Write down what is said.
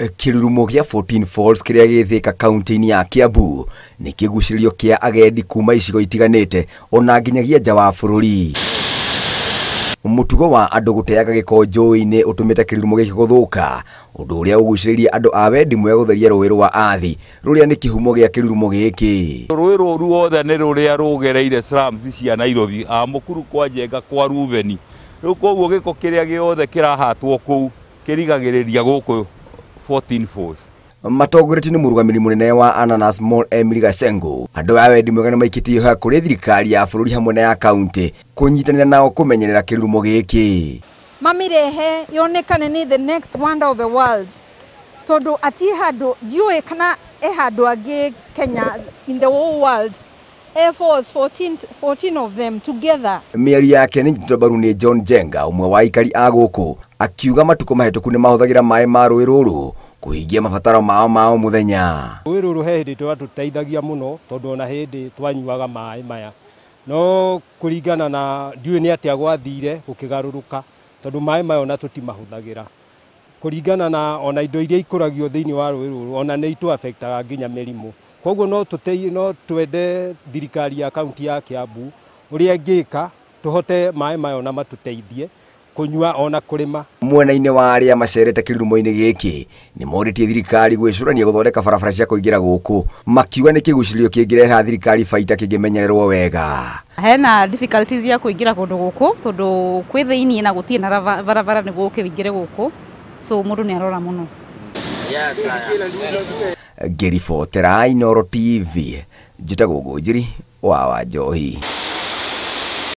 Kĩrurumo gĩa 14 Falls kĩrĩa gĩ Thika kaunti-inĩ ya Kiambu nĩ kĩgucĩrĩrio kĩa agendi kuma icigo itiganĩte ona nginyagia nja wa bũrũri. Mũtugo wa andũ gũteaga gĩko njũĩ-inĩ ũtũmĩte kĩrurumo gĩkĩ gũthũka, ũndũ ũrĩa ũgucĩrĩirie andũ a wendi mwega gũtheria rũĩ rwa Athi rũrĩa nĩ kĩhumo gĩa kĩrurumo gĩkĩ. Rũĩ rũru ruothe nĩ rũrĩa rũgereire slums cia Nairobi, a Mukuru kwa Njenga kwa Rubeni. Rĩu koguo gĩko kĩrĩa gĩothe kĩrahatwo kũu kĩrigagĩrĩria gũkũ 14 Falls. Matongoretio nĩ mũrũgamĩrĩri mũnene wa Ananas Mall Emily Gacengo, andũ a wendi mwega nĩmaikĩtie ihoya kũrĩ thirikari ya bũrũri hamwe na ya kaunti kũnyitanĩra nao kũmenyerera kĩrurumo gĩkĩ. Mamirehe yonekane ni the next wonder of the world, tondu ati handu ndiũĩ kana e handũ angĩ Kenya, in the whole world, Air Force 14 of them together. Mĩario yake nĩ nyitĩtwo mbaru nĩ John Jenga, ũmwe wa aikari a gũkũ, akiuga matukũ mahĩtũku nĩ mahũthagĩra maĩ ma rũĩ rũrũ kũhingia mabataro mao ma o mũthenya. Rũĩ rũrũ he hĩndĩ twatũteithagia mũno tondũ ona hĩndĩ twanyuaga maĩ maya, no kũringana na ndiũĩ nĩ atĩa gwathire gũkĩgarũrũka tondũ maĩ maya ona tũtimahũthagĩra kũringana na ona indo iria ikũragio thĩinĩ wa rũĩ rũrũ ona nĩ itũ-affectaga nginya mĩrimũ. Koguo no twende thirikari ya kaunti ya Kiambu ũrĩa ĩngĩka tũhote maĩ maya ona matũteithie kũnyua ona kũrĩma. Mwena-inĩ wa arĩa macerete kĩrurumo-inĩ gĩkĩ nĩ morĩtie thirikari gwĩcũrania gũthondeka barabara cia kũingĩra gũkũ, makiuga nĩ kĩgucĩrĩrio kĩngĩreha thirikari baita kĩngĩmenyererwo wega. Hena difficulties ya kũingĩra kũndũ gũkũ tondũ kwĩ thĩiniĩ na gũtirĩ na barabara nĩguo ũkĩingĩre gũkũ, so mũndũ nĩ arora mũno. Ngĩribotera Inooro TV, njĩtagwo Ngũnjiri wa Wanjohi.